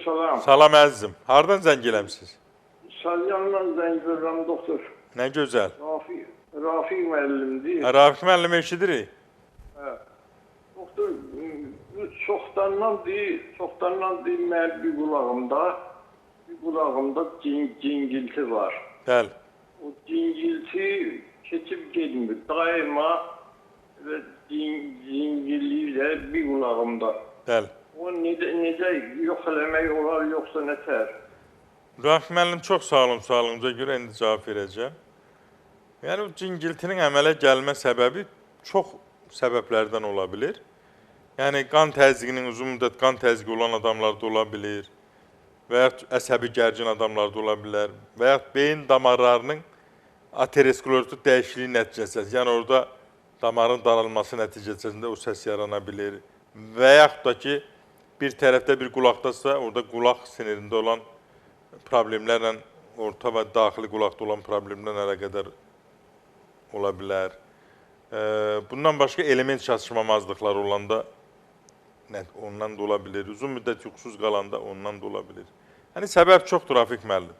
Salam. Salam əzizim. Hardan zəng eləmisiniz? Salyandan zəng verirəm, doktor. Nə gözəl. Rafiq müəllimdir. Hə, Rafiq müəllimi eşidirik. Hə. Doktor, bu çoxdandan deyir, mənim bir qulağımda cingilti var. Bəli. O cingilti keçib getmir. Daima və cingilliyir bir qulağımda. Bəli. O necə yox eləmək olar, yoxsa nətər? Rafiq müəllim, çox sağ olun sualınıza görə, indi cavab verəcəm. Yəni o cingiltinin əmələ gəlmə səbəbi çox səbəblərdən ola bilir. Yəni qan təzyiqinin, uzun müddət qan təzyiqi olan adamlarda ola bilir və yaxud əsəbi gərgin adamlarda ola bilər və yaxud beyin damarlarının aterosklerotik dəyişikliyi nəticəsində, yəni orada damarın daralması nəticəsində o səs yarana bilir və yaxud da ki, bir tərəfdə bir qulaqdasa, orada qulaq sinirində olan problemlərlə, orta və daxili qulaqda olan problemlərlə əlaqədar ola bilər. Bundan başqa element çatışmamazlıqları olanda ondan da ola bilir. Uzun müddət yuxusuz qalanda ondan da ola bilir. Yəni səbəb çoxdur, Rafiq müəllim.